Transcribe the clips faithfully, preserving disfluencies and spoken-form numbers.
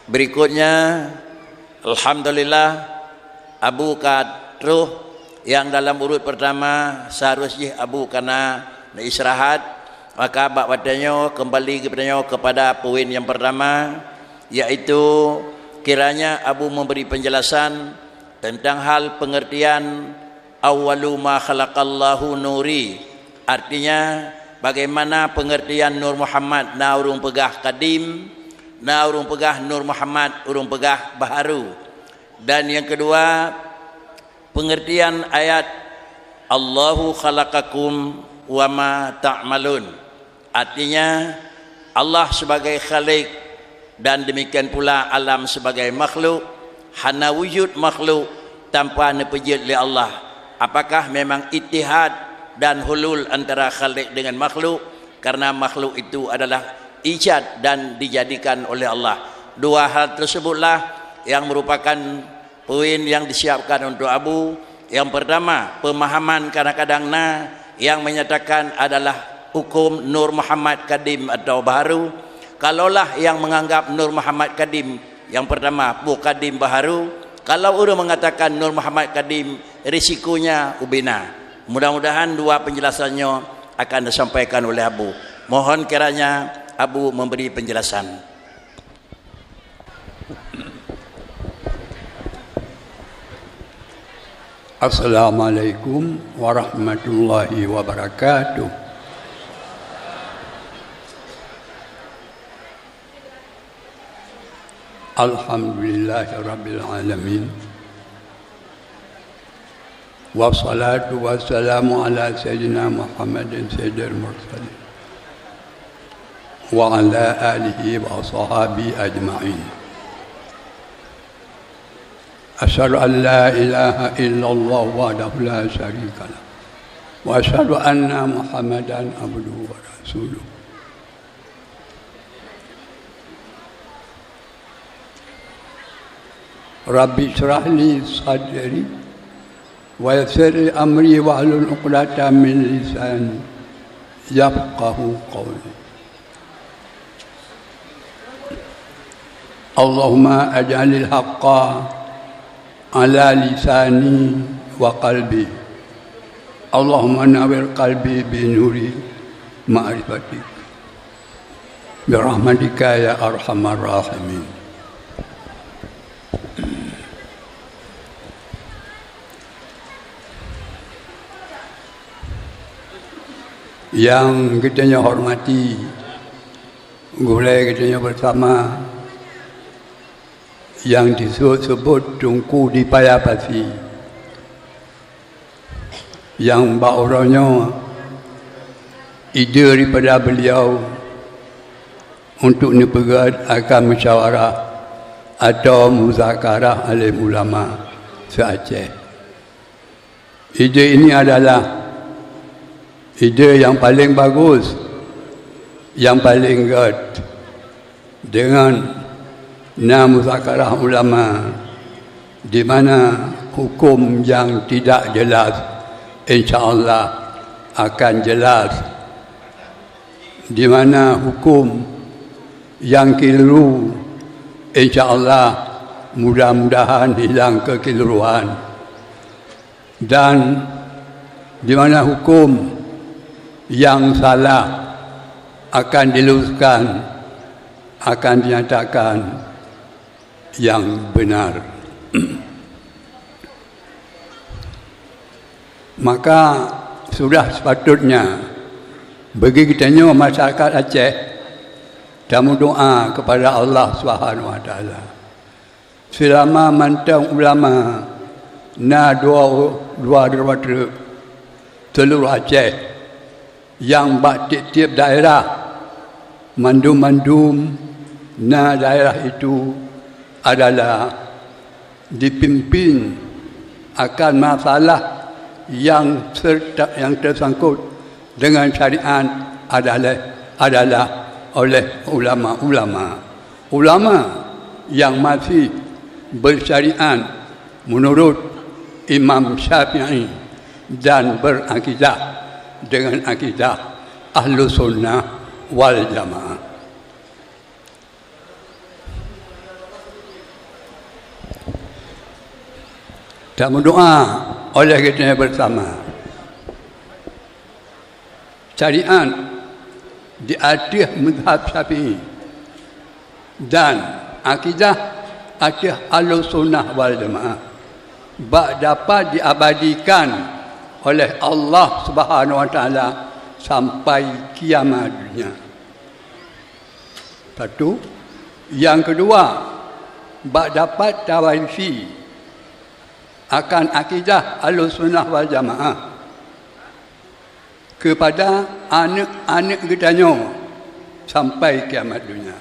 Berikutnya, alhamdulillah, Abu ka troh nyang dalam urut pertama, seharus jih Abu kana istirahat. Maka bak watée nyoe kembali geutanyoe kepada poin yang pertama, yaitu kiranya Abu memberi penjelasan tentang hal pengertian "Awwalu ma khalaqallahu nuri", artinya, bagaimana pengertian Nur Muhammad, na ureuëng peugah kadim, na ureuëng peugah Nur Muhammad, ureuëng peugah baharu. Dan yang kedua, pengertian ayat "Allahu khalaqakum wa ma ta'malun". Artinya, Allah sebagai Khalik dan demikian pula alam sebagai makhluk, hana wujud makhluk tanpa neupeujeuet lé Allah. Apakah memang ittihad dan hulul antara Khalik dengan makhluk? Karena makhluk itu adalah ijad dan dijadikan oleh Allah. Dua hal tersebutlah yang merupakan poin yang disiapkan untuk Abu. Yang pertama, pemahaman kadang-kadang na yang menyatakan adalah hukum Nur Muhammad kadim atau baharu. Kalaulah yang menganggap Nur Muhammad kadim, yang pertama, peue kadim baharu. Kalau ureuëng mengatakan Nur Muhammad kadim, risikonya ubena. Mudah-mudahan dua penjelasan nyoe akan disampaikan oleh Abu. Mohon kiranya Abu memberi penjelasan. Assalamualaikum warahmatullahi wabarakatuh. Alhamdulillahirabbil alamin. Wassalatu wassalamu ala sayyidina Muhammadin sayyidil mursalin wa ala alihi wa ashabihi ajma'in. Asyhadu an la ilaha illallah wahdahu la syarika lah. Wa asyhadu anna Muhammadan abduhu wa rasuluh. Rabbi syrah li sadri wa yassir li amri wahlul uqdatam min lisani yafqahu qawli. Allahumma aj'alil haqqa ala lisani wa qalbi. Allahumma nawwir qalbi bi nuri ma'rifatik. Birahmatika ya arhamar rahimin. Yang geutanyoe hormati, gurée geutanyoe bersama, yang disebut-sebut Teungku di Paya Pasi, nyang bak uroe nyoe ide daripada beliau untuk neupeugét akan musyawarah atau muzakarah alim ulama se-Aceh. Ide ini adalah ide yang paling bagus, yang paling gét, dengan na muzakarah ulama, di mana hukum yang tidak jelas, insya Allah akan jelas, di mana hukum yang keliru, insya Allah mudah-mudahan hilang kekeliruan. Dan di mana hukum yang salah akan diluruskan, akan dinyatakan yang benar. Maka sudah sepatutnya bagi geutanyoe masyarakat Aceh tameudoa kepada Allah Subhanahu Wa Taala. Seulama mantong ulama na dua, dua droe treuk seuluruh Aceh, nyang bak tieb-tieb daerah, mandum-mandum na daerah itu adalah dipimpin akan masalah yang serta, yang tersangkut dengan syariat adalah, adalah oleh ulama-ulama. Ulama yang masih bersyariat menurut Imam Syafi'i dan berakidah dengan akidah Ahlus Sunnah wal Jamaah. Tameudoa oleh geutanyoe beusama. Syariat di ateueh mazhab Syafi'i dan akidah ateueh Ahlussunnah wal Jamaah bak dapat diabadikan oleh Allah Subhanahu wa Taala sampai kiamat dunia. Satu. Nyang keudua, bak dapat tawarisi akan akidah Ahlussunnah wal Jamaah keupada aneuëk-aneuëk geutanyoe sampai kiamat dunia.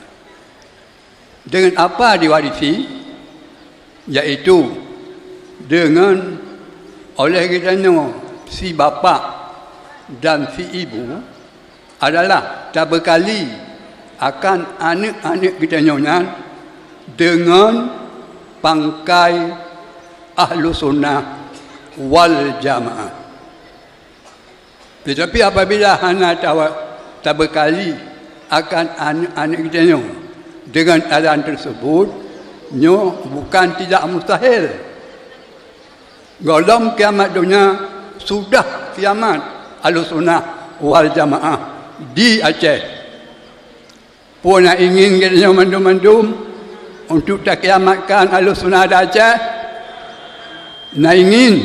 Deungon apa diwarisi? Yaitu deungon oleh geutanyoe si bapak dan si ibu adalah tabeukali akan aneuëk-aneuëk geutanyoe nyan deungon pangkai Ahlussunnah wal Jamaah. Tetapi apabila hana tawa-, tabeukali akan aneuëk-aneuëk geutanyoe deungon adan tersebut, nyoe bukan tidak mustahil. Gohlom kiamat donya sudah kiamat Ahlussunnah wal Jamaah di Aceh. Peue na ingin geutanyoe mandum-mandum untuk takiamatkan Ahlussunnah di Aceh? Na ingin?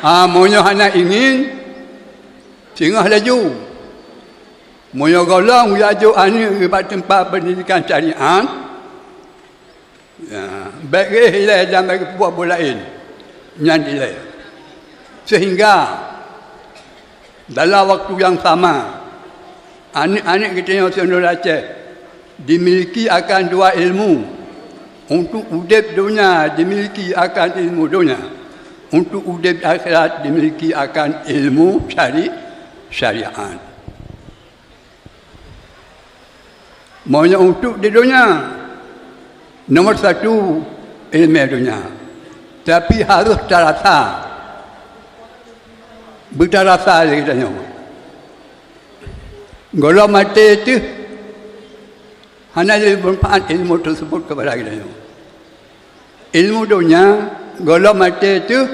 Ha, meunyoe hana ingin, singoh laju. Meunyoe gohlom laju aneuëk bak teumpat pendidikan syariat, ya, bék geuh ilée dan bék geupubuet buet laén, nyan ilée. Sehingga dalam waktu nyang sama, aneuëk-aneuëk geutanyoe siuroe Aceh dimiliki akan dua ilmu. Untuk udeb donya dimiliki akan ilmu donya, untuk udeb akhirat dimiliki akan ilmu syari-, syariat. Meunyoe untuk di donya, nomor satu, ileumé donya. Tapi harôh tarasa, beutarasa lé geutanyoe. Gohlom maté teuh hana lé manfaat ilmu tersebut keupada geutanyoe. Ilmu donya gohlom maté teuh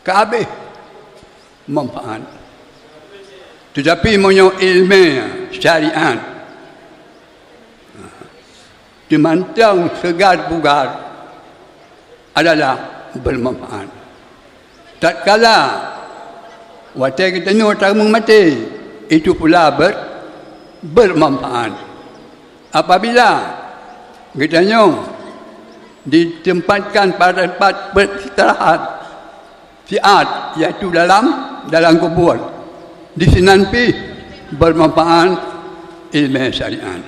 ka habéh manfaat. Tetapi meunyoe ileumé syariat, teumantong seugar bugar adalah bermanfaat. Tatkala watée geutanyoe tameumaté, itu pula ber-, bermanfaat. Apabila geutanyoe ditempatkan pada tempat beristirahat, siat, yaitu dalam, dalam kubur. Di sinan pih bermanfaat ilmu syariat.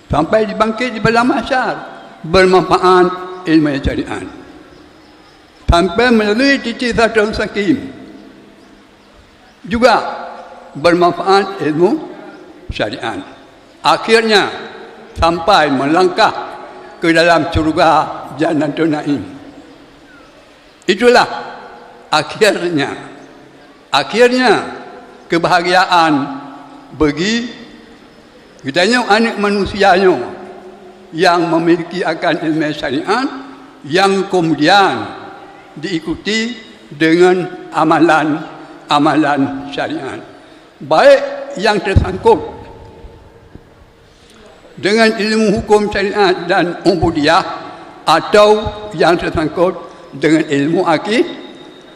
Sampai dibangkit di padang mahsyar, bermanfaat ilmu syariat. Sampai melalui titi siratal mustaqim, juga bermanfaat ilmu syariat. Akhirnya, sampai melangkah ke dalam syurga Jannatun Naim. Itulah akhirnya, akhirnya kebahagiaan bagi geutanyoe aneuëk manusia nyoe nyang memiliki akan ilmu syariat, nyang kemudian diikuti dengan amalan-amalan syariat, baik yang tersangkut dengan ilmu hukum syariat dan ubudiyah, atau yang tersangkut dengan ilmu aki-,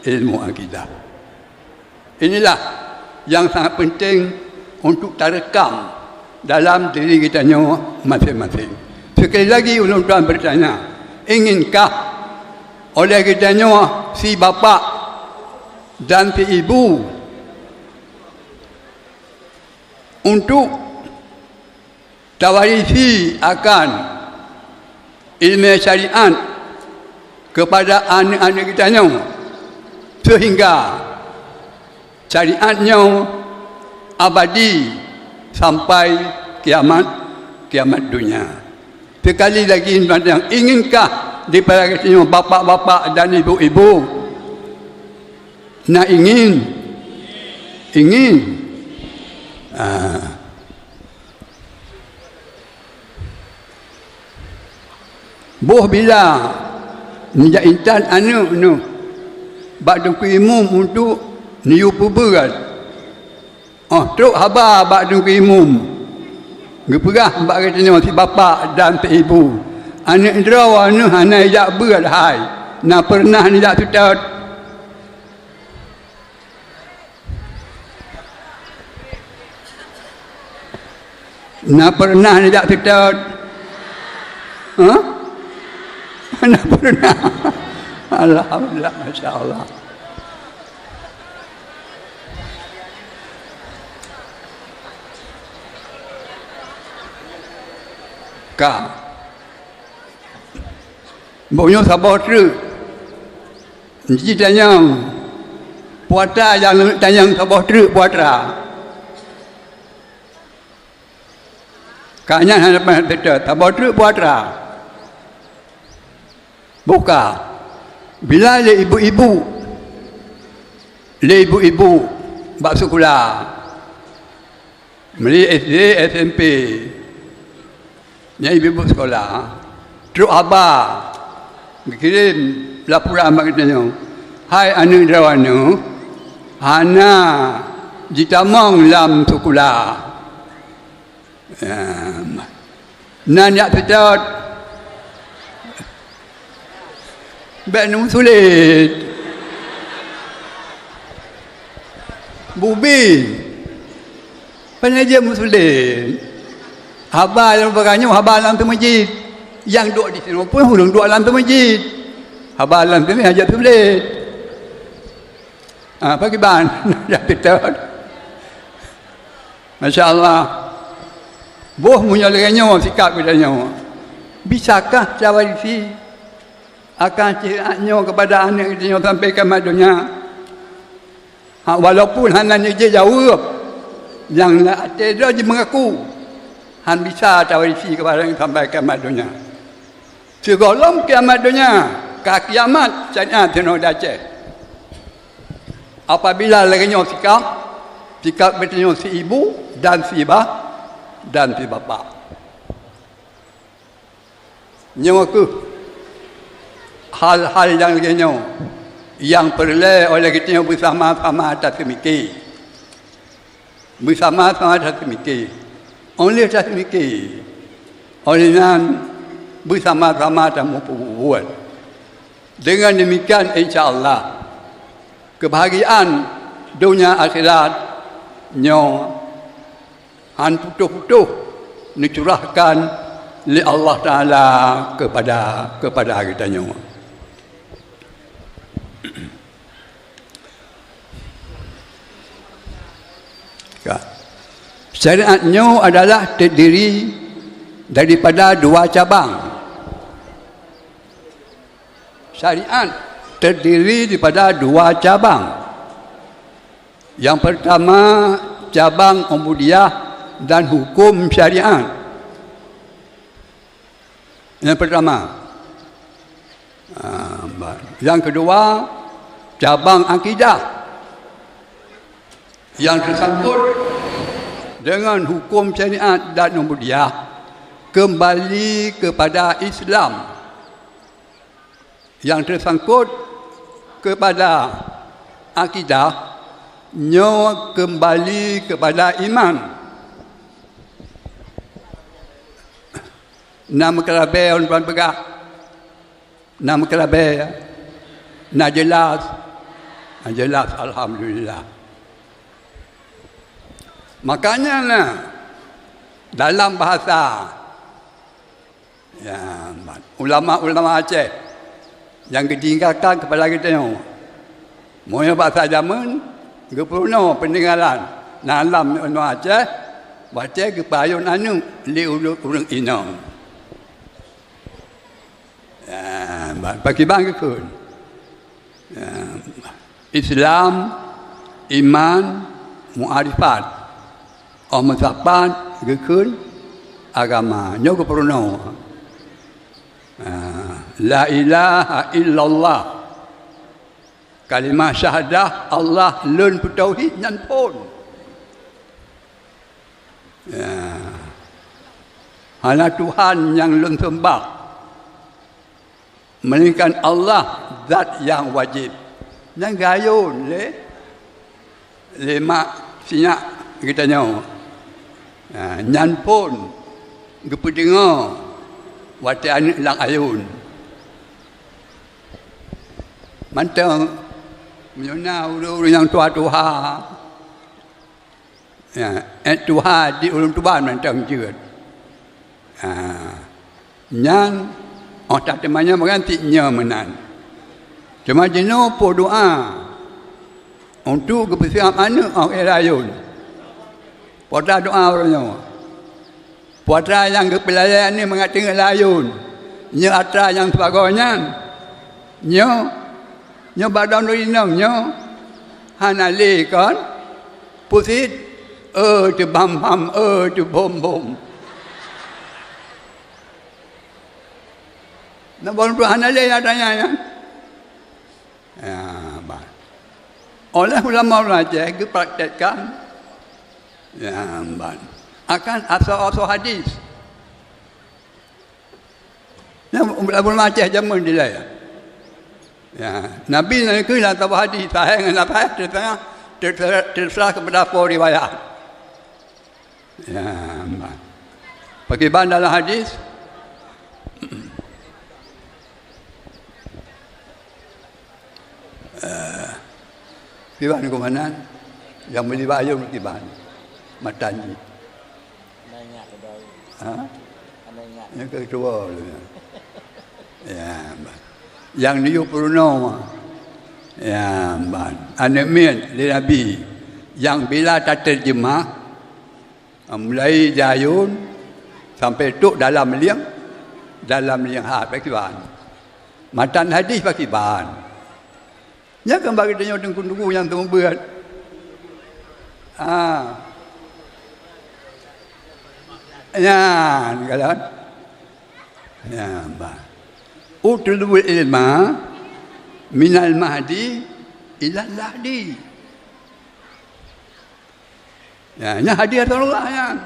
ilmu akidah. Inilah yang sangat penting untuk tarekam dalam diri geutanyoe masing-masing. Sekali lagi, ulôn tuan bertanya, inginkah oleh geutanyoe si bapak dan si ibu untuk tawarisi akan ilmu syariat kepada aneuëk-aneuëk geutanyoe, sehingga syariat nyoe abadi sampai kiamat, kiamat dunia. Sekali lagi, inginkah daripada geutanyoe bapak-bapak dan ibu-ibu? Na ingin? Ingin. Ah. Boh bila Neujak intat aneuëk neuh bak Teungku Imum untuk neuyue peubeuet. Óh trok haba bak Teungku Imum, geupeugah bak geutanyoe sibapak dan siibu, "Aneuëk droe neuh hana jijak beuet hai, na peureunah neujak seutôt?" Na peureunah neujak seutôt? Hah? Na peureunah. Alhamdulillah, masya Allah. Ka. Boh nyoe saboh treuk. Ji tanyong. Puatra nyang tanyong saboh treuk puatra. Ka nyan hana payah teuta, saboh treuk puatra. Buka. Bila lé ibu-ibu, lé ibu-ibu bak sikula. Meuli S D, S M P. Nyan ibu-ibu sikula. Trok haba geukirém laporan bak geutanyoe, "Hai aneuëk droeneuh, hana jitamong lam sikula." Em, nan jak seutôt. Bék neumeusulet. Bubi. Pane jeuet meusulet. Haba nyang beuganyoe haba lam teumeujid. Nyang duek disinoe pun ureuëng duek lam teumeujid. Haba lam teumeujid hana jeuet sulet. Ah, pakriban? Jak seutôt. Masya Allah. Boh meunyoe lagée nyoe sikap geutanyoe, bisakah tawarisi akan syariat nyoe keupada aneuëk geutanyoe sampai kiamat donya? Ha, walaupun hana neujaweueb, nyang lam até droe jimeungaku, hán bisa tawarisi keupada sampai kiamat donya. Sigohlom kiamat donya, ka kiamat syariat sinoe di Aceh. Apabila lagée nyoe sikap, sikap geutanyoe si ibu dan si ba-, dan si bapak. Nyoe kheueh hal-hal nyang lagée nyoe nyang peureulée oleh geutanyoe beusama-sama taseumike. Beusama-sama taseumike. Óh lheueh taseumike, óh lheueh nyan beusama-sama tameupeubuet. Deungon demikian, insya Allah, keubahgiaan donya akhirat nyoe hán putôh-putôh neucurahkan lé Allah Taala keupada, keupada geutanyoe. Ka. Syariat nyoe adalah terdiri daripada dua cabang. Syariat terdiri daripada dua cabang. Yang pertama, cabang ubudiyah dan hukum syariat. Yang pertama. Ah, ba-, yang kedua, cabang akidah yang tersangkut dengan hukum syariat dan ubudiyah kembali kepada Islam. Yang tersangkut kepada akidah, nyoe kembali kepada iman. Na meukeurabée ureuëng tuan peugah? Na meukeurabée? Na jeulaih? Na jeulaih, alhamdulillah. Makanya na dalam bahasa Ya, ulama-ulama Aceh nyang geutinggalkan keupada geutanyoe. Meunyoe bak sajameun geupeurunoe peuninggalan na lam nyoe Aceh, watée geupayôn aneuëk lé ureuëng inong. Ya, pakriban geukheun. Ya, Islam, iman, muarifat. Óh meusapat geukheun agama. Nyoe geupeurunoe. Ah, la ilaha illallah. Kalimah syahadah Allah lôn peutauhid nyan phon. Ya. Hana Tuhan nyang lôn seumbah. Melainkan Allah zat nyang wajéb. Nyang geuayôn lé, lé mak sinyak geutanyoe. Ha, nyan phon geupeudeungoe watée aneuëk lam ayôn. Mantong, meunyoe na ureuëng-ureuëng nyang tuha-tuha, ya, ék tuha di ulôn tuban mantong jeuet. Ha, nyan, óh that teuma nyan meuganti nyoe meunan. Teuma jinoe po doa untuk geupeusiab aneuëk óh lheueh ayôn. Po atra doa uroe nyoe. Po atra nyang geupeulayan nyoe mangat teungoh lam ayôn. Nyoe atra nyang sibagoe nyan. Nyoe, nyoe bak droeneuh inong nyoe. Hana lé kon. Pusit, eu teubam-bam, eu teubom-bom. Nyoe bak droeneuh hana lé atra nyan. Ya, ban. Oleh ulama-ulama Aceh geupraktekkan, ya, ban, akan asoe-asoe hadis. Nyan ulama Aceh jameun dilée. Ya, Nabi na keuh lam saboh hadis sahih ngon lam sahih terserah, terserah, terserah kepada peuriwayat. Ya, ban. Pakriban dalam hadis? Eh, kiban keumanan nyang meuli bak ayôn kiban matan jih. Ha? Nyang keu keudua tu, ya. Ya, ban. Nyang niyup peurunoe. Ya, ban. Aneuëk miet lé Nabi nyang bila tateurjeumah, mulai di ayôn sampai trok dalam lieng, dalam lieng hat pakriban. Matan hadis pakriban. Nyan kan bagi tanyoe teungku-teungku nyang seumeubeuet. Ha. Nyan, kalon. Nyan, bah. Utlubul ilma minal mahdi ilal lahdi. Ya, nyan hadis Rasulullah nyan.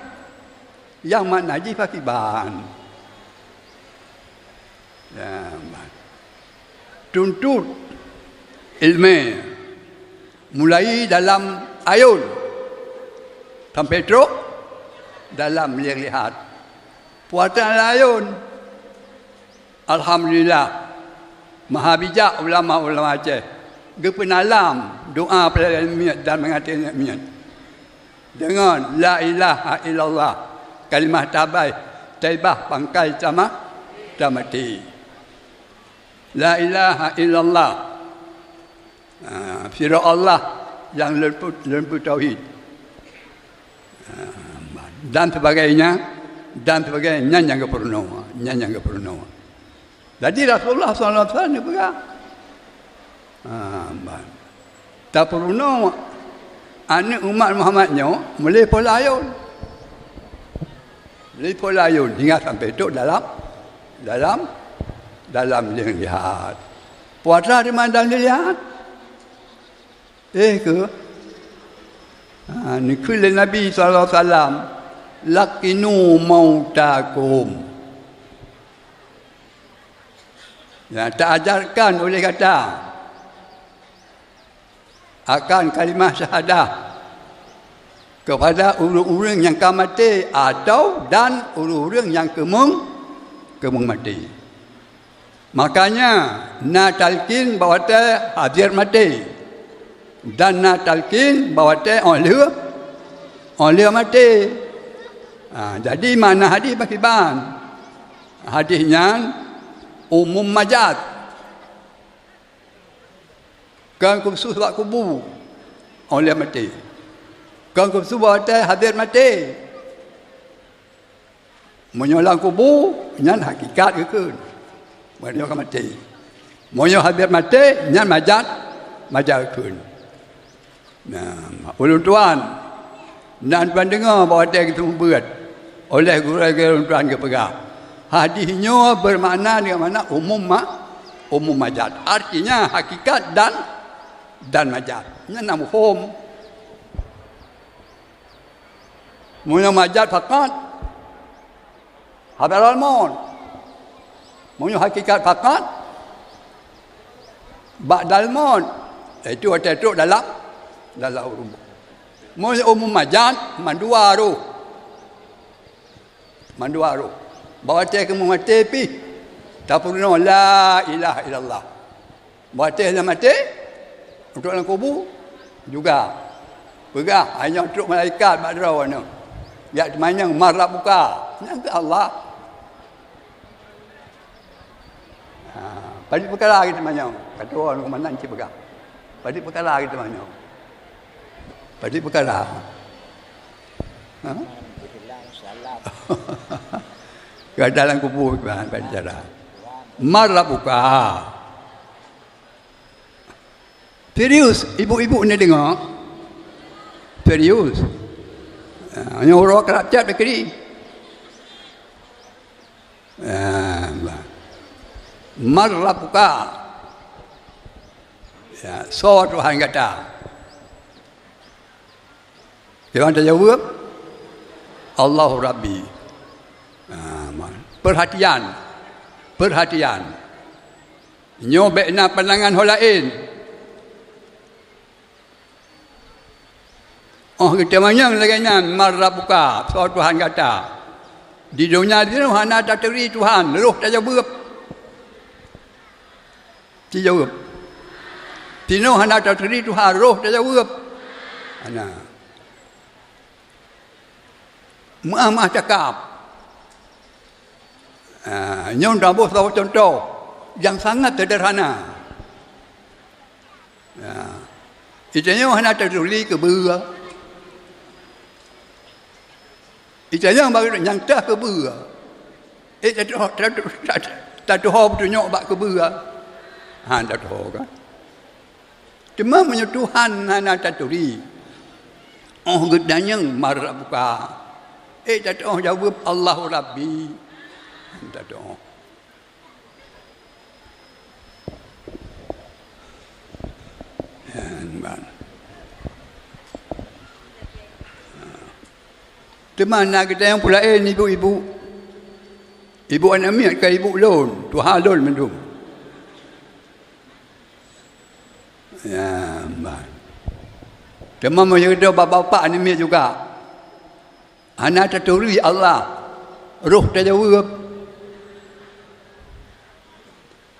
Nyang makna jih pakriban. Ya, ban. Tuntut ilmu mulai dalam ayôn sampai trok dalam lieng lihat. Puasa ayôn. Alhamdulillah, maha bijak ulama-ulama Aceh geupeunalam doa peulayan miet dan meungaté miet deungon la ilaha illallah, kalimah tabai, taibah pangkai tamah tamaté. La ilaha illallah. Ah, sidroe Allah nyang lôn peu-, lôn peutauhid. Ah, dan sebagainya, dan sebagainya, nyan nyang geupeurunoe, nyan nyang geupeurunoe. Jadi Rasulullah sallallahu alaihi wasallam neupeugah, ah, ban, tapeurunoe aneuëk umat Muhammad nyoe meulipôh lam ayôn. Lipôh lam ayôn hingga sampai trok dalam, dalam, dalam lieng lihat. Puasa di mana dalam lieng lihat? Eh, keu? Ha, neukheun lé Nabi sallallahu alaihi wasallam, "Laqinu mautakum." Ya, taajarkan oleh gata akan kalimah syahadah kepada ureuëng-ureuëng nyang ka maté atau dan ureuëng-ureuëng nyang keumeung, keumeung maté. Makanya, na talkin bak watée hase maté, dan na talkin bak watée óh lheueh, óh lheueh maté. Ha, jadi makna hadis pakriban? Hadis nyan umum majaz. Kon khusos bak kubu óh lheueh maté. Kon khusos bak watée hase maté. Meunyoe lam kubu, nyan hakikat geukheun. Meunyoe ka maté. Meunyoe hase maté, nyan majaz, majaz geukheun. Nah, ulôn tuan, nan tuan deungoe bak watée geuseumeubeuet oleh gurée-gurée ulôn tuan geupeugah, hadis nyoe beumakna deungon makna umum ma-, umum majaz. Artinya hakikat dan, dan majaz. Nyan na muphom. Meunyoe majaz fakat, Hadarul maut. Meunyoe hakikat fakat, Ba'dal maut, yaitu watée trok dalam, dalam rumoh. Meunyoe umu majat, mandua roh. Mandua roh. Bak watée keumeung maté pih, tapeurunoe la ilaha illallah. Bak watée lheueh maté, untuk lam kubu juga. Peugah, hai nyoe trok malaikat bak droeneuh. Jak teumanyong, "Man rabbuka?" Nyan keuh Allah. Ha, padit peukara geuteumanyong. Ka tuwoe ngon meunan cit peugah. Padit peukara geuteumanyong. Padit peukara. Ha? Ka dalam kubu, padit cara. Man rabbuka? Serius, ibu-ibu neudeungoe? Serius. Ha, nyoe uroe karab cit beukri. Ah, bah. Man rabbuka? Ya, soe Tuhan gata? Tuhan tajaweueb, "Allahu Rabbi." Ah, man. Peurhatian, peurhatian. Nyoe bék na pandangan ho laén. Óh geuteumanyong lagée nyan, "Man rabbuka?" Soe Tuhan gata? Di donya jinoe hana taturi Tuhan, roh tajaweueb. Tijaweueb. Tinoe hana taturi Tuhan, roh tajaweueb. Hana. Meuah-meuah cakap. Ah, nyoe taboh saboh cuntoh nyang sangat seudeurhana. Ya. Geutanyoe hana taturi keubeue. Geutanyoe baru nyang teuh keubeue. Eh, tatuho, tatu-, tatu-, tatuho peutunyok bak keubeue. Han tatuho kan? Teuma meunyoe Tuhan hana taturi, óh geutanyong, "Man rabbuka?" Eh, tatuho jaweueb, "Allahu Rabbi." Han tatuho. Nyan ban. Teuma na geutanyoe peue laén ibu-ibu. Ibu aneuk miet ka ibu lôn, tuha lôn mandum. Nyan ban. Teuma meunyoe bapak-bapak aneuk miet juga. Hana taturi Allah, roh tajaweueb.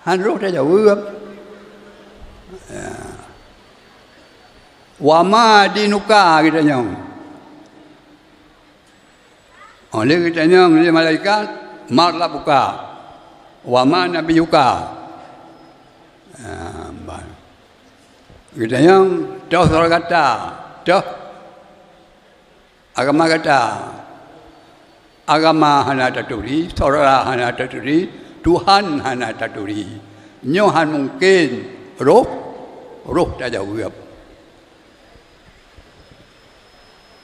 Han roh tajaweueb. Ya. Wa ma dinuka geutanyoe. Oleh geutanyoe lé malaikat, "Man rabbuka? Wa ma nabiyuka?" Ya, ban. Geutanyoe, toh soe gata, toh agama gata. Agama hana taturi, syedara hana taturi, Tuhan hana taturi. Nyoe han mungken roh, roh tajaweueb.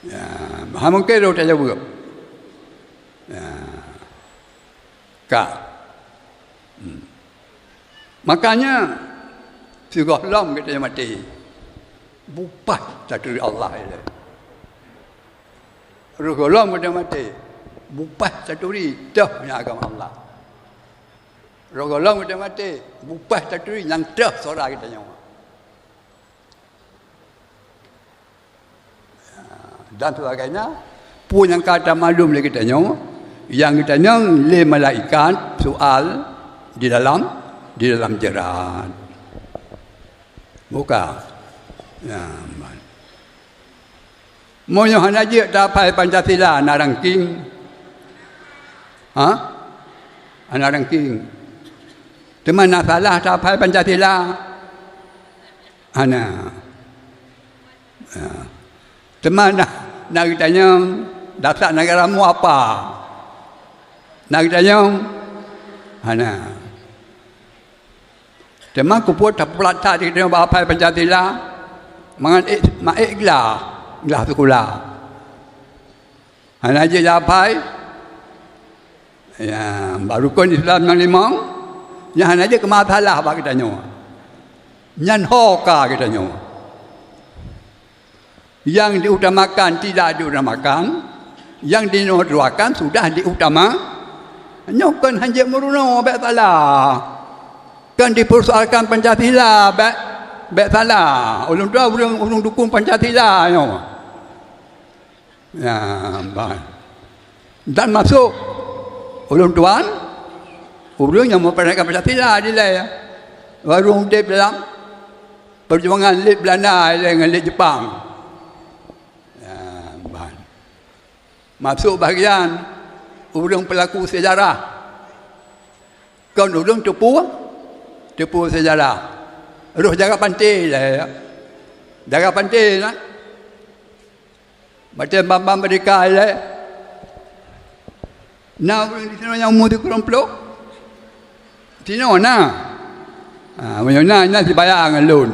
Ya, han mungken roh tajaweueb. Ya. Ka. Hmm. Makanya, sigohlom geutanyoe maté, bubah taturi Allah ilée. Roh gohlom geutanyoe maté, bubah taturi toh nyang agama Allah. Roh gohlom geutanyoe maté, bubah taturi nyang toh syedara geutanyoe. Dan sebagainya, peue nyang ka tamalum lé geutanyoe, nyang geutanyoe lé malaikat soal di dalam, di dalam jeurat. Buka. Ya, man. Meunyoe hana jeuet taphai Pancasila na ranking. Ha? Hana ranking. Teuma na salah taphai Pancasila. Hana. Ya. Teuma na, na geutanyoe dasar negaramu apa? Na geutanyoe? Hana. Teuma keupeue tapeulat that geutanyoe bak aphai Pancasila? Mangat ék, ma ék glah, glah sikula. Hana jeuet aphai. Ya, bak rukon Islam nyang limong, nyan hana jeuet keu masalah bak geutanyoe. Nyan ho ka geutanyoe. Yang diutamakan tidak diutamakan, yang dinuruakan sudah diutama. Nyoe kon hanjeuet meurunoe bék salah. Kan dipersoalkan Pancasila, bèk, bèk salah. Ulôn tuan ureueng, ureueng dukung Pancasila nyoe. Ya, ban. Dan masuk ulôn tuan, ureueng nyang meupeureusakan Pancasila dilèe. Ureueng udép dalam perjuangan lé Belanda ilèe ngon lé Jepang. Ya, ban. Masuk bahagian ureueng pelaku sejarah. Kon ureueng teupeu, teupeu sejarah. Roh jaga panté ilèe. Jaga panté na. Macam bang-bang merdeka ilèe. Na ureueng di sinoe nyang umur sikureueng ploh? Sinoe na. Ha, meunyoe na, na sibaya ngon lôn.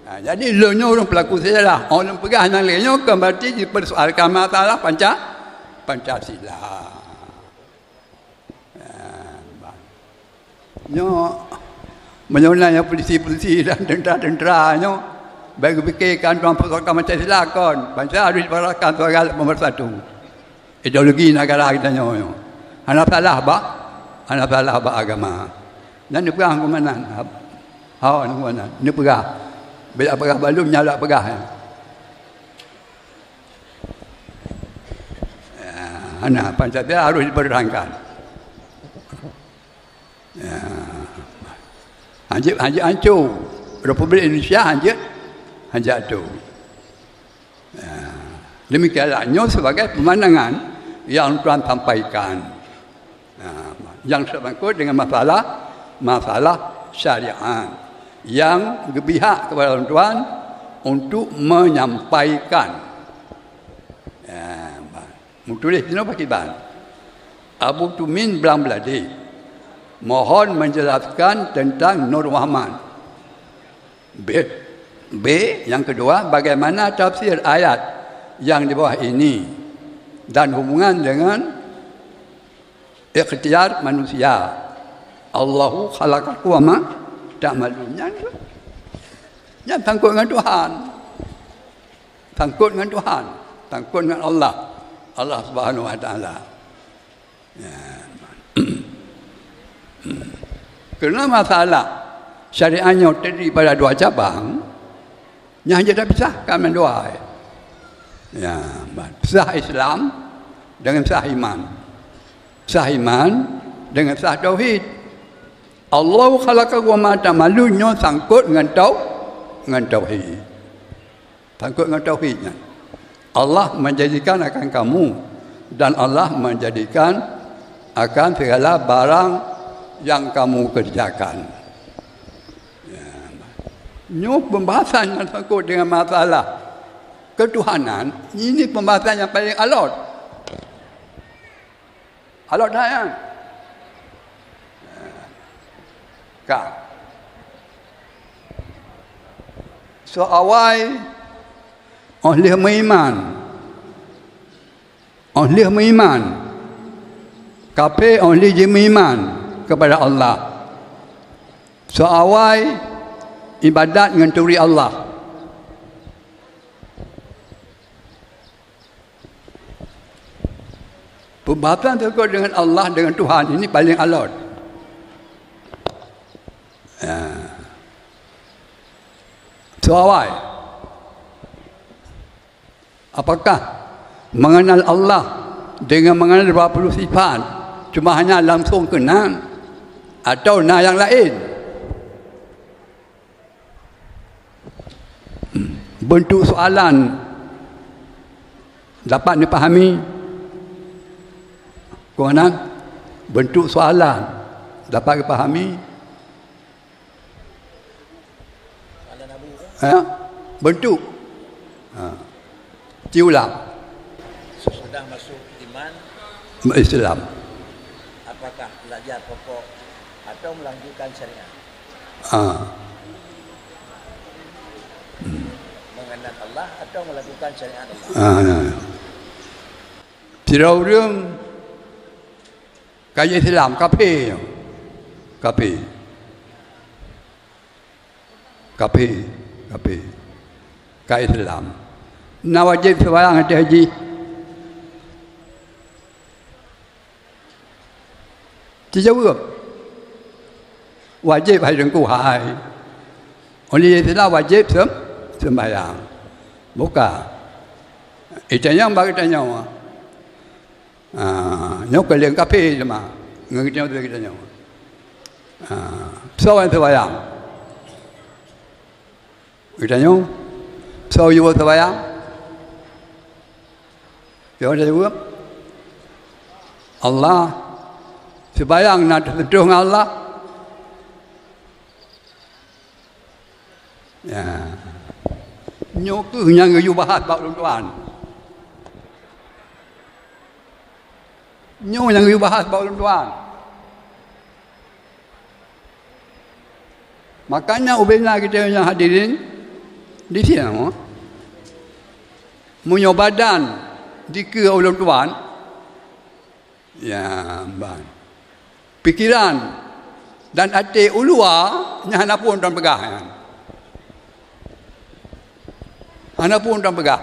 Ha, jadi lôn nyoe ureueng pelaku sejarah. Oh, lôn peugah nyang lagèe nyoe kon berarti dipersoalkan masalah Panca-, Pancasila. Ha, bah. Nyoe, meunyoe na nyang polisi-polisi dan tentara-tentara nyoe, bèk geupikirkan tuan peusoalkan Pancasila kon. Bansa harus dipersoalkan sebagai pemersatu. Ideologi negara geutanyoe nyoe. Hana salah bak, hana salah bak agama. Nyan neupeugah keumannan. Haba neupeugah. Bila peugah bak lôn, nyan lôn peugah. Ya, hana, Pancasila harus dipertahankan. Ya. Hanjeuet, hanjeuet hanco. Republik Indonesia hanjeuet, hanjeuet hanco. Ya. Demikianlah nyoe sebagai pemandangan yang tuan sampaikan. Ya, yang sangkut dengan masalah, masalah syariat yang geupihak kepada tuan untuk menyampaikan. Ya, meutuléh jinoe pakiban. Abu Tumin Blang Beuladi mohon menjelaskan tentang Nur Muhammad. B. B, yang kedua, bagaimana tafsir ayat yang di bawah ini dan hubungan dengan ikhtiar manusia? Allahu khalaqakum wa ma ta'malun. Nyan, nyan sangkut ngon Tuhan. Sangkot ngon Tuhan, sangkot ngon Allah, Allah Subhanahu Wa Taala. Ya. Karena masalah syariat nyoe terdiri pada dua cabang, nyang hana pisah ka mandua. Ya, pisah Islam dengan pisah iman. Pisah iman dengan pisah tauhid. Allahu khalaqakum wa ma ta'malun nyoe sangkot ngon tau-, ngon tauhid. Sangkot ngon tauhid nyan. Allah menjadikan akan kamu dan Allah menjadikan akan segala barang yang kamu kerjakan. Ya. Nyoe pembahasan yang sangkot dengan masalah ketuhanan, ini pembahasan yang paling alot. Alot that nyan. Ka. Soe awai óh lheueh meuiman. Óh lheueh meuiman. Kafé óh lheueh jimeuiman kepada Allah. Soe awai ibadat ngon turi Allah. Pembahasan sangkot dengan Allah, dengan Tuhan ini paling alot. Ya. Soe awai. Apakah mengenal Allah dengan mengenal dua puluh sifat cuma hanya langsung kenal atau na nyang laén? Bentuk soalan dapat dipahami? Keunan, bentuk soalan dapat dipahami? Ya? Bentuk. Ha. Ci ulang. Sesudah masuk iman, Islam. Apakah belajar pokok atau melanjutkan syariat? Ah. Hmm. Mengenal Allah atau melakukan syariat Allah? Ah, ya, ya. Sidroe ureueng ka Islam, kafé. Kafé. Kafé, kafé. Ka Islam. Na wajéb seumayang ateueh jih? Tijaweueb. Wajéb hai Teungku, hai. Ureueng Islam wajéb sem-, sembahyang. Buka. Itanyong bak geutanyoe. Ah, nyoe keu lheueh kafé teuma. Ngon geutanyoe, geutanyoe. Ah, soe nyang sembahyang? Geutanyoe, soe yue sembahyang? Soe nyang jaweueb? Allah. Sembahyang na teusentuh ngon Allah? Ya. Nyoe keuh nyang geuyue bahas bak ulôn tuan. Nyoe nyang geuyue bahas bak ulôn tuan. Makanya ubena kita nyang hadirin di sinoe, meunyoe badan dikeue ulôn tuan, ya, ban. Pikiran dan até ulua nyan hana pun tuan peugah nyan. Hana pun tuan peugah.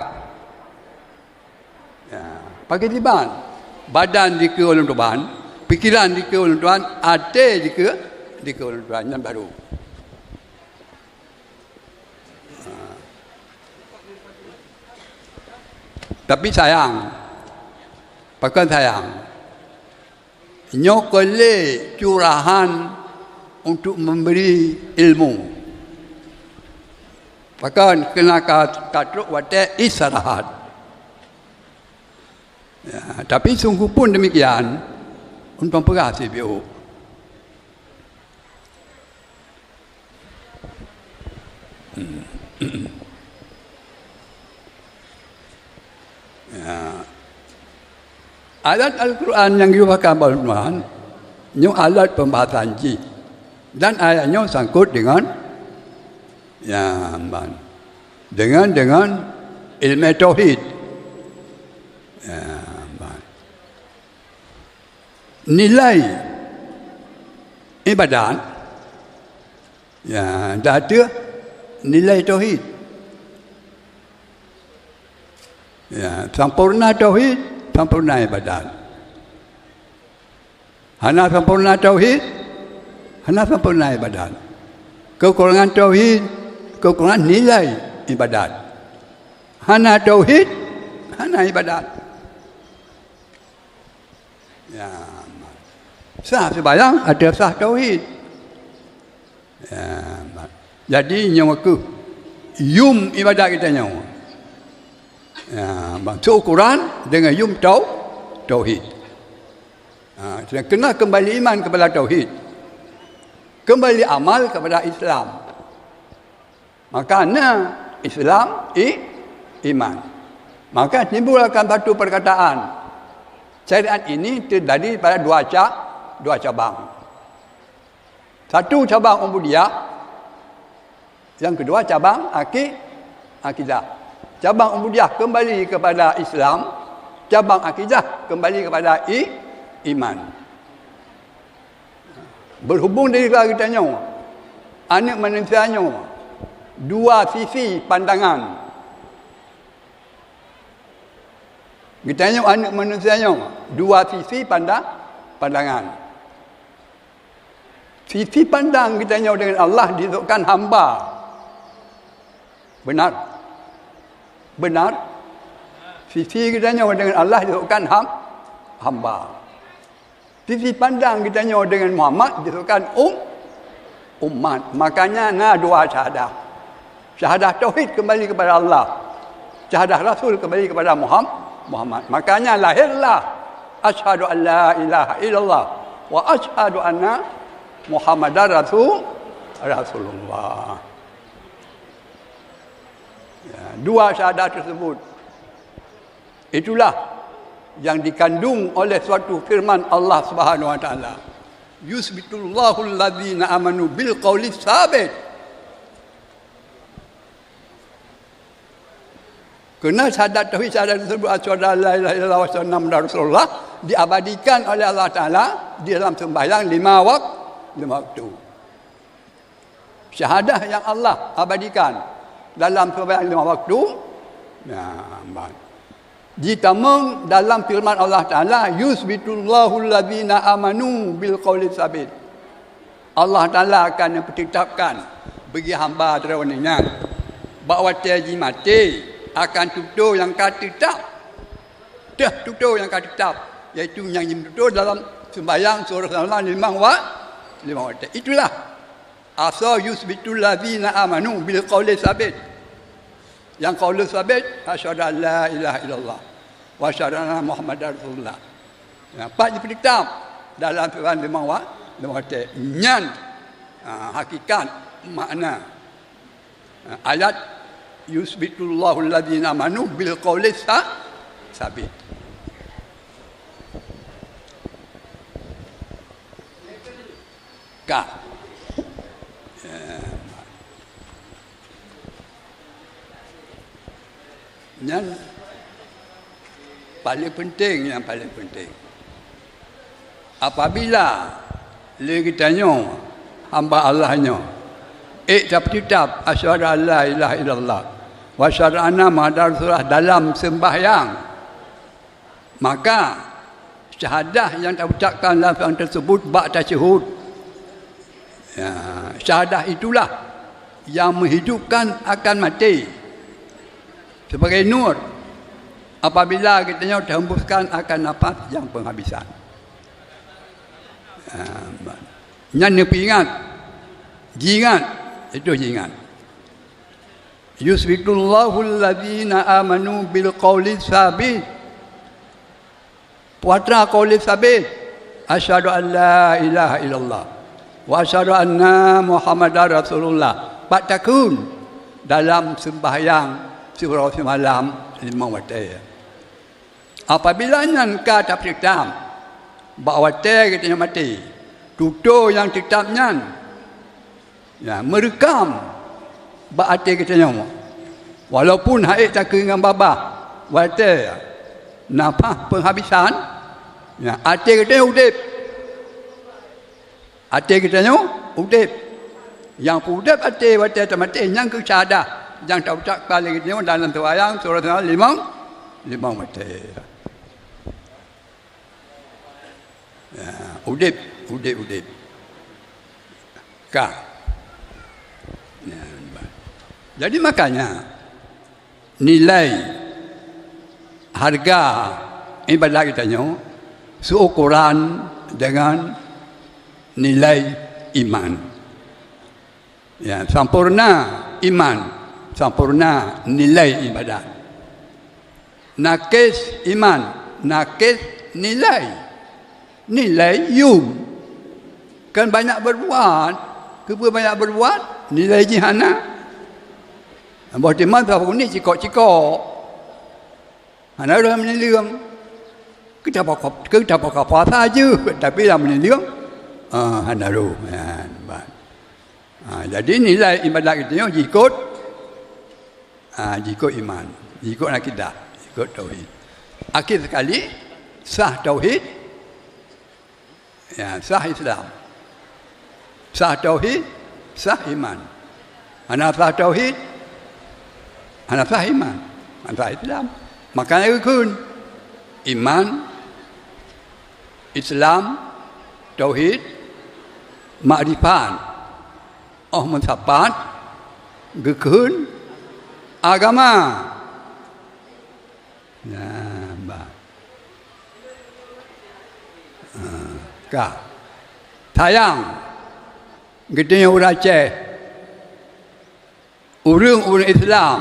Ya, pakai tiban. Badan dikeue ulôn tuan, pikiran dikeue ulôn tuan, até dikeue, dikeue ulôn tuan, nyan baru. Tapi sayang, pakon sayang, nyoe keu lé curahan untuk memberi ilmu. Pakon keunan ka, ka trok watée istirahat. Ya, tapi sungguh pun demikian, untuk peugah sibiôh. Ya. Ayat Al-Quran nyang geuyue pakai bak ulôn tuan, nyoe alat pembahasan jih. Dan ayat nyoe sangkot dengan, ya, ban. Dengan, dengan ilmu tauhid. Ya, ban. Nilai ibadat, ya, dah tu nilai tauhid. Ya, sempurna tauhid, sempurna ibadat. Hana sempurna tauhid, hana sempurna ibadat. Kekurangan tauhid, kekurangan nilai ibadat. Hana tauhid, hana ibadat. Ya, sah sembahyang, ada sah tauhid. Ya, jadi nyoe keuh yum ibadat geutanyoe. Ya, maksud ukuran dengan yum tau-, tauhid. Ha, kena kembali iman kepada tauhid. Kembali amal kepada Islam. Maka na Islam, i-, iman. Maka timbul akan satu perkataan, syariat ini terdiri pada dua ca-, dua cabang. Satu cabang ubudiyah, yang kedua cabang aki-, akidah. Cabang ubudiyah kembali kepada Islam, cabang akidah kembali kepada i-, iman. Berhubung dari geutanyoe, aneuk manusia nyoe, dua sisi pandangan. Geutanyoe aneuk manusia nyoe, dua sisi panda-, pandangan. Sisi pandang geutanyoe dengan Allah disebutkan hamba. Benar? Benar? Sisi geutanyoe dengan Allah disebutkan ham-, hamba. Sisi pandang geutanyoe dengan Muhammad disebutkan um-, umat. Makanya na dua syahadah. Syahadah tauhid kembali kepada Allah. Syahadah Rasul kembali kepada Muham-, Muhammad. Makanya lahirlah asyhadu an la ilaha illallah wa asyhadu anna Muhammadar Rasul, Rasulullah. Ya, dua syahadah tersebut. Itulah yang dikandung oleh suatu firman Allah Subhanahu wa Taala, "Yusbitullahul ladzina amanu bil qauli tsabit." Karena syahadat tauhid, syahadat tersebut, "Asyhadu an la ilaha illallah wa asyhadu anna Muhammadar Rasulullah," diabadikan oleh Allah Taala di dalam sembahyang lima wak-, lima waktu. Syahadah yang Allah abadikan dalam sembahyang lima waktu, nah, ban. Jitamong dalam firman Allah Taala, "Yusbitullahul ladzina amanu bil qauli tsabit." Allah Taala akan neupeuteutapkan bagi hamba droeneuh nyan bak watée jimaté akan tutoe nyang ka teutap. Teuh tutoe nyang ka teutap, yaitu nyang jimeututoe dalam seumbahyang surah semalam limong wa-, limong watée. Itulah, "Asa yusbitul ladzina amanu bil qauli tsabit." Nyang qaulu tsabit, "Asyhadu an la ilaha illallah wa asyhadu anna Muhammadar Rasulullah." Nyang pat jipeuteutap dalam seumbahyang limong wa-, limong watée. Nyan, ha, hakikat makna, ha, ayat, "Yusbitullahul ladzina amanu bil qauli tsa-, tsabit." Ka. Ya. Nyan paléng peunteng, nyang paléng peunteng. Apabila lé geutanyoe hamba Allah nyoe ék tapeuteutap, "Asyhadu an la ilaha illallah wa asyhadu anna Muhammadar Rasulullah," dalam seumbahyang, maka syahadah nyang taucapkan lam seumbahyang tersebut bak tasyahud. Ya, syahadah itulah yang menghidupkan akan maté sebagai nur apabila geutanyoe teuhembuskan akan nafas nyang penghabisan. Ya, nyan neupeuingat, jiingat, itu jiingat. "Yusbitullahul ladzina amanu bil qauli tsabit." Peue atra qauli tsabit, "Asyhadu an la ilaha illallah wa asyhadu anna Muhammadar Rasulullah." Pat takheun dalam seumbahyang siuroe simalam limong watée. Apabila nyan ka tapeuteutap bak watée geutanyoe maté, tutoe nyang teutap nyan, ya, meureukam bak até geutanyoe. Walaupun han ék takheun ngon babah, watée nafah penghabisan, ya, até geutanyoe udeb. Até geutanyoe udeb. Nyang peuudeb até watée tamaté nyang keuh syahadah nyang taucapkan lé geutanyoe dalam seumbahyang siuroe limong, limong watée. Ya, udeb, udeb, udeb. Ka. Ya, jadi makanya nilai harga ibadat geutanyoe seuukuran dengan nilai iman. Ya, sampurna iman, sampurna nilai ibadat. Nakes iman, nakes nilai. Nilai yum. Kan banyak berbuat, keupeue banyak berbuat, nilai jih hana. Boh teuma saboh uneuk cikok-cikok. Hana roh meunileueng. Keutapoh, keutapoh ka puasa jeuet, tapi lam meunileueng, ah, hana roh. Nyan, bah. Ha, jadi nilai ibadat geutanyoe jikot, ha, jikot iman, jikot akidah, jikot tauhid. Akhé sekali, sah tauhid, ya, sah Islam. Sah tauhid, sah iman. Hana sah tauhid, hana sah iman, hana sah Islam. Makanya geukheun iman, Islam, tauhid, makrifat. Óh meusapat, geukheun agama. Nah, bah. Ah, ka. Sayang, geutanyoe ureuëng Aceh, ureuëng-ureuëng Islam,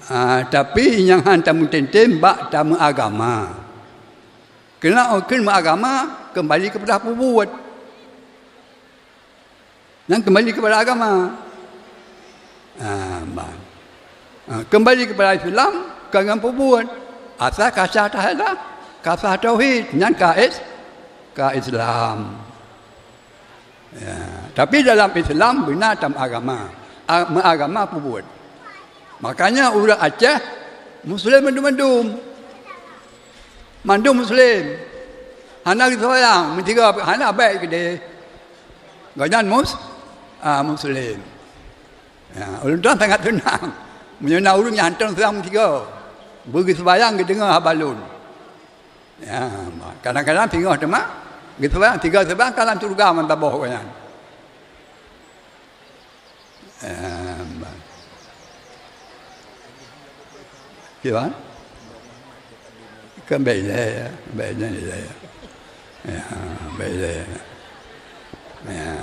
ah, tapi nyang han tameutem-tem bak tameuagama. Keureuna óh kheun meuagama, keumbali keupada peubuet. Nyan keumbali keupada agama. Ah, bah. Ah, keumbali keupada Islam, ka ngon peubuet. Asai ka sah tahilah, ka sah tauhid, nyan ka is-, ka Islam. Ya, tapi dalam Islam beuna tameuagama. A-, meuagama peubuet. Makanya ureuëng Aceh Muslim mandum-mandum. Mandum Muslim. Hana geuseumbahyang, meusigoe hana baik keudeh. Gobnyan mus-, ah, Muslim. Ya, ulôn tuan sangat seunang. Meunyoe na ureuëng nyang hantom seunang meusigoe, beugeuseumbahyang geudeungoe haba lôn. Ya, kadang-kadang singoh teuma geuseumbahyang, sigoe seumbahyang ka lam syeuruga meusaboh gobnyan. Eh, ba-, kiban? Kan bèk ilèe, ya. Bèk ilèe, ya. Ya, bèk ilèe. Ya.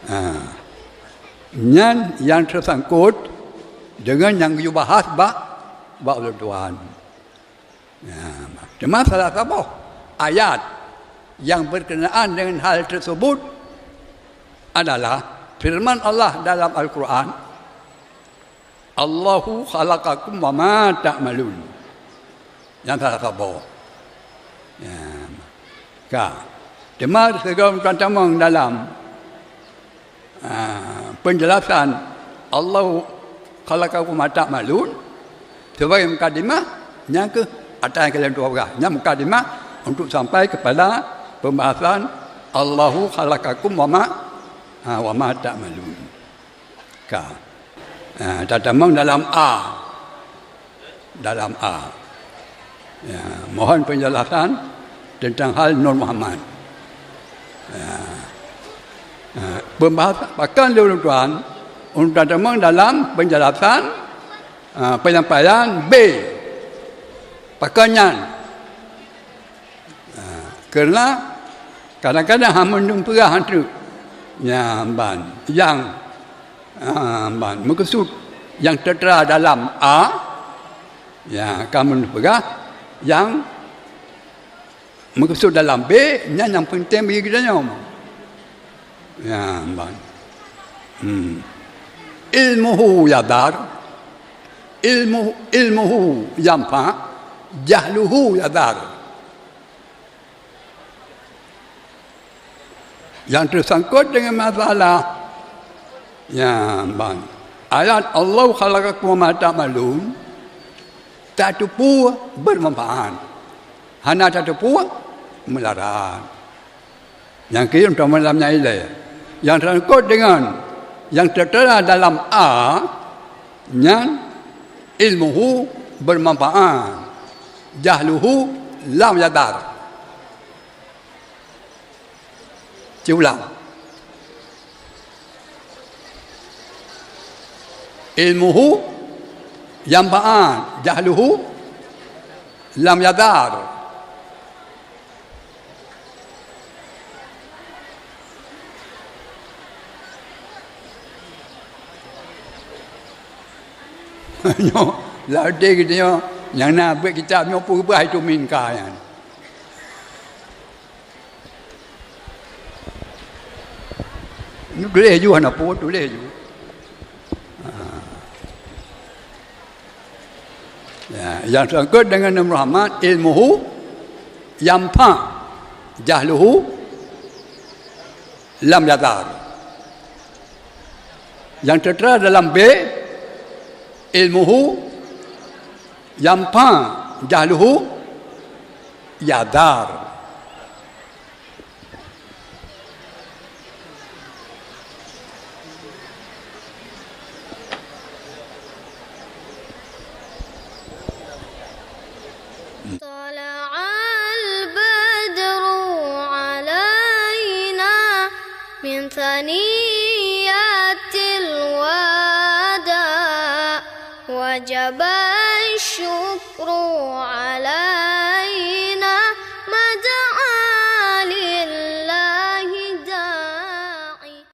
Ha. Nyan nyang teusangkot deungon nyang geuyue bahas bak, bak ulôn tuan. Nah, teuma salah saboh ayat nyang berkenaan dengan hal tersebut adalah firman Allah dalam Al-Quran, "Allahu khalaqakum wa ma ta'malun." Nyang salah saboh. Ya. Ka. Teuma sigoe tamong dalam Ah, peunjelasan Allahu khalaqakum wa ma ta'malun sebagai mukadimah, nyan keuh ata nyang ka lheueh tuha peugah. Nyan mukadimah untuk sampai kepada pembahasan Allahu khalaqakum wa ma, ha, wa ma ta'malun. Ka. Ah, tatamong dalam A. Dalam A. Ya, mohon penjelasan tentang hal Nur Muhammad. Ya. Ah, pembahasan pakon lé ulôn tuan, ulôn tuan tamong dalam penjelasan, ah, penyampaian B. Pakon nyan? Ah, karena kadang-kadang hana meunang peugah han treuk. Nyan ban. Nyang, ah, ban. Meukeusud nyang teutra dalam A, ya, ka meunang peugah nyang meukeusud dalam B, nyan nyang peunteng bagi geutanyoe. Ya, ban. Hmm. Ilmuhu yadhar. Ilmu, ilmuhu yanfa, jahluhu yadhar. Nyang teusangkot deungon masalah, ya, ban, ayat "Allahu khalaqakum wa ma ta'malun", tateupeue bermanfaat. Hana tateupeue meularat. Nyang keu lheueh tamong lam nyan ilèe. Nyang teusangkot deungon nyang teutra dalam A, nyan ilmuhu bermanfaat, jahluhu lam yadhar. Siulang. Ilmuhu yanfa, jahluhu lam yadhar. Nyoe, lam até geutanyoe nyang na beuet kitab nyoe peue bah itu mingka nyan. Tuléh ju hana peue, tuléh ju. Ha. Ya, nyang teusangkot deungon Nabi Muhammad, ilmuhu yanfa, jahluhu lam yadhar. Nyang teutra dalam B, ilmuhu yanfa, jahluhu yadhar. طلع البدر علينا من ثنيات الوداع وجب الشكر على